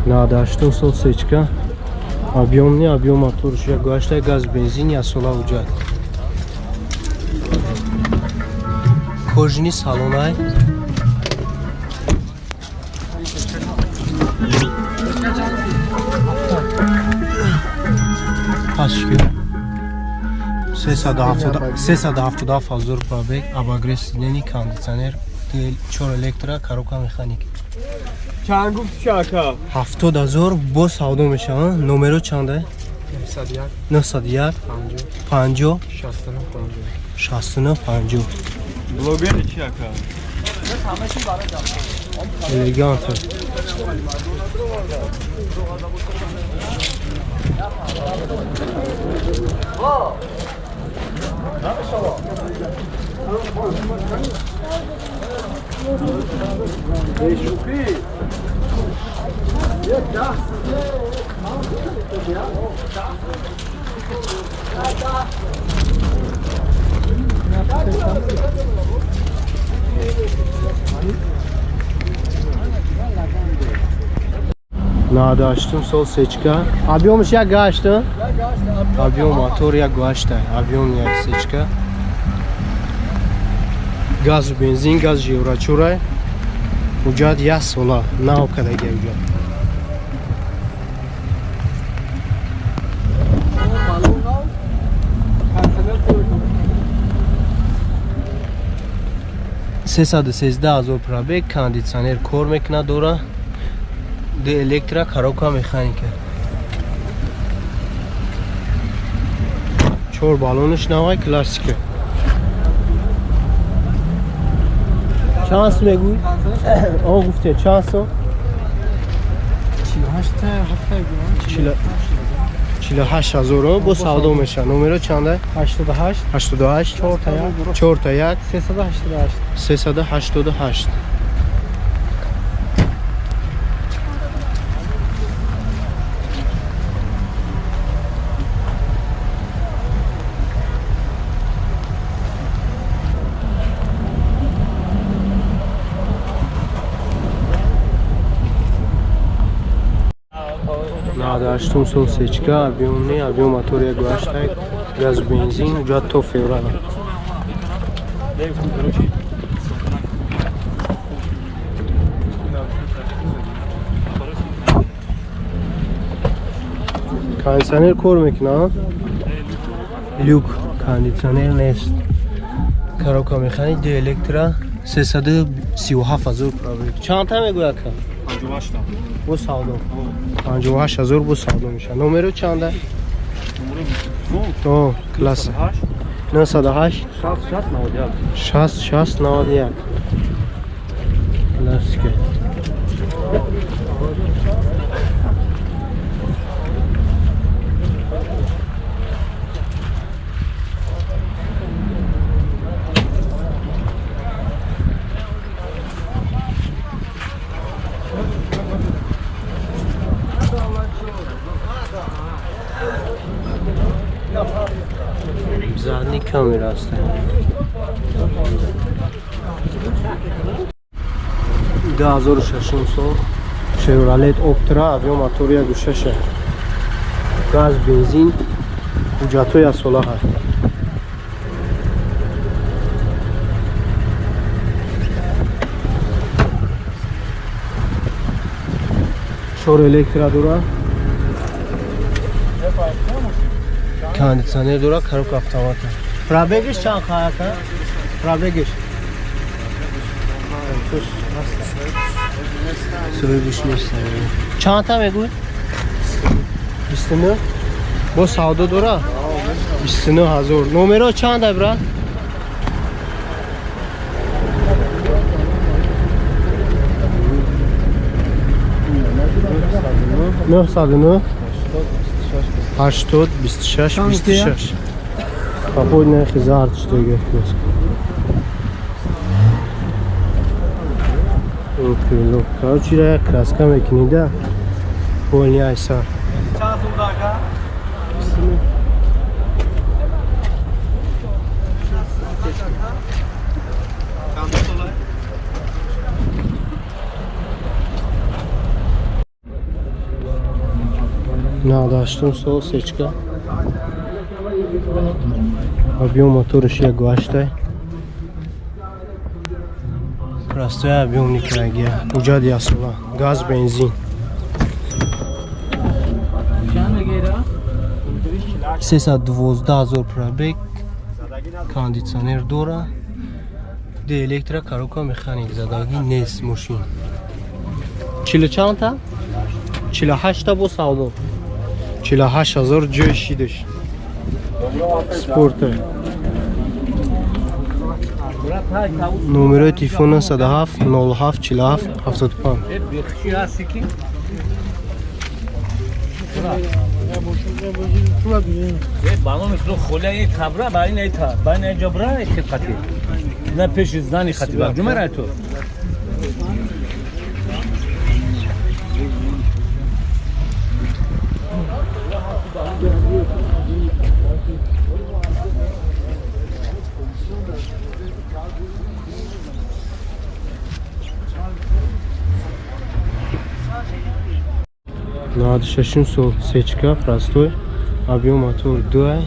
98 сол сечка. Объем не, объем моторш 1,8, газ бензин, ясола ҳуҷҷат. Кожини салонай. Пасшки. 377 ҳазор пробег, обогрев сидений, кондитсионер, 4 электро, коробка механик. Чанд гуфт чака? 70 000 бо савдо мешавад. Номеро чанда? 901 901 50 50 69 50. 69 50. Блогери чи ака? Элегант. 98 сол сечка. Объемш 1,8? Объем мотор 1,8. Объем як сечка. Газ бензин, газ еврочурай. Ҳуҷҷат як сола нав кадаги ҳуҷҷат. 313 000 пробег, кондитсионер кор мекунад дора. Д электро, коробка механика. Чор баллонаш навай, классика. Чанд сум мегӯй? О, гуфте чанд сум? 48 48 ҳазор бо савдо мешавад. Номеро чанда? 88 88 4 4 1 388. 388. 98 сол сечка, объем не, объем мотор 1,8, газ бензин, ҳуҷҷат то феврал. Кондитсионер кор мекунад? Люк, кондитсионер нест. Коробка механик, д электро, 337 ҳазор пробег. Чанд та мегӯяд ка? 58. Бо савдо. 58 ҳазор бо савдо мешавад. Номеро чанда? О, класс. 908 66 91. 66 91. Классика. Задний камера аст. 2006 сол Chevrolet Optra, объем мотор 1,6, газ бензин, ҳуҷҷатҳои асола ҳаст. Чор электро дора, кондитсионер дора, коробка автомата. Пробегиш чанд хаяка? Пробегиш соҳибиш нест. Чанд та мегӯй? 29. Бо савдо дора? 29 ҳазор. Номеро чанда, брат? 909 80 26 26. Капот нархи зард шудага. Крыло. Короче, як краска мекунида. Полный айсар. Чанд сум дака? Чанд сола? 98 сол сечка. Объем моториш 1.8. Простой объем никрагия. Уҷад ясола. Газ, бензин. 312 000 пробег. Кондиционер дора. Де электро коробка механик задагӣ нест мошин. 40 чандта? 48 та бо савдо. 48 000 ҷой шидаш. Спорта. Номерои телефон 107 07 47 75. نه پیش زنی خطی بر جمعه رای تو 96 сол сечка простой, объем мотор 2,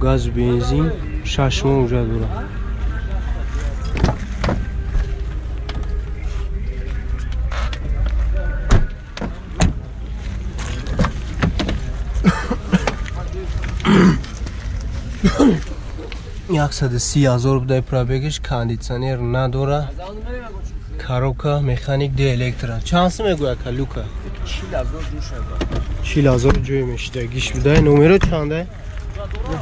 газ бензин, 6 моҳ уже дора. Яксаду си ҳазор будай пробегиш, кондитсионер надора, коробка механик де электро. Чанд сум мегӯяд ка люка? 40 ҳазор ҷой мешидагиш будай. Номеро чандай?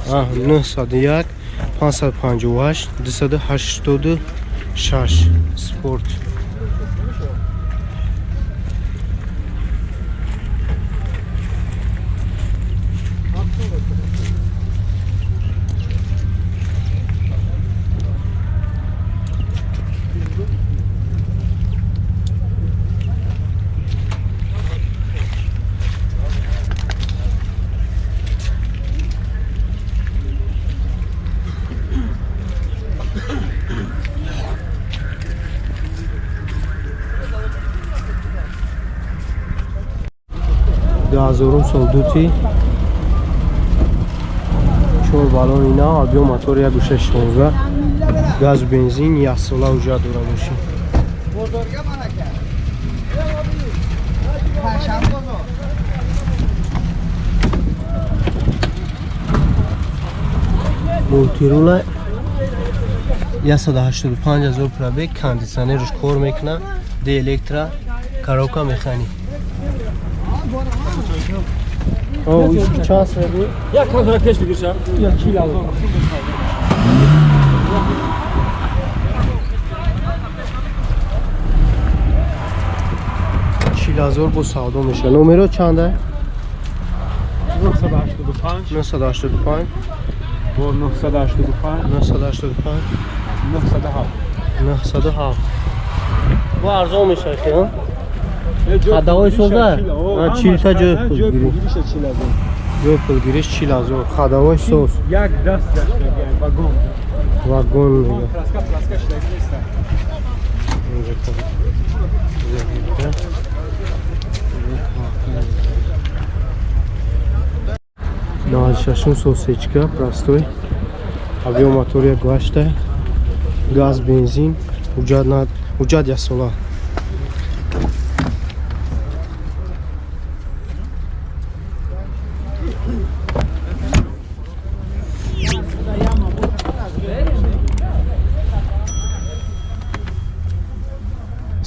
901 558 286 спорт. Ҳазорум сол дути 4 баллон ина, объем мотор 1.16, газ бензин, як сола уҷа дора мошин. Мултирула 185 000 пробег, кондитсионерш кор мекунад, де электро, коробка механик. Чанд сум? Як ҳазор пеш бигиршам. 40 ҳазор. 40 000 бо савдо мешавад. Номеро чанда? 985 985 бо 985 985 907 907. Бо арзон мешавад хе? Хадавои соза? 40 та ҷои пулгирӣ. Ҷои пулгириш 40 ҳазор. Хадавои соз. Як даст гаштагӣ вагон. Вагон мега. Краска пласка шудагӣ нест. 96 сол сечка простой. Объем мотор 1.8, газ бензин, уҷад як сола.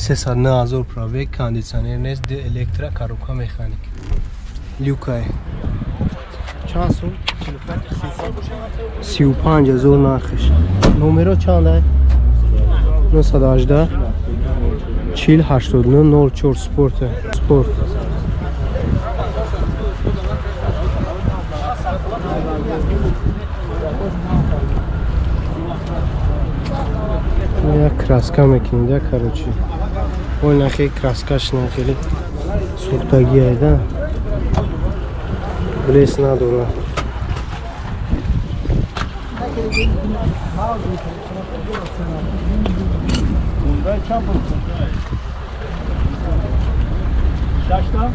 309 000 пробег, кондитсионер нест, де электро, коробка механик. Люкай. Чанд сум? 35 000 нархиш. Номеро чанд? 918 40 89 04 спорт. Спорт. Як краска мекунем, да, короче. Ой, нахи краскаш нахели сӯхтагӣ айда. Блес надора. Шашта?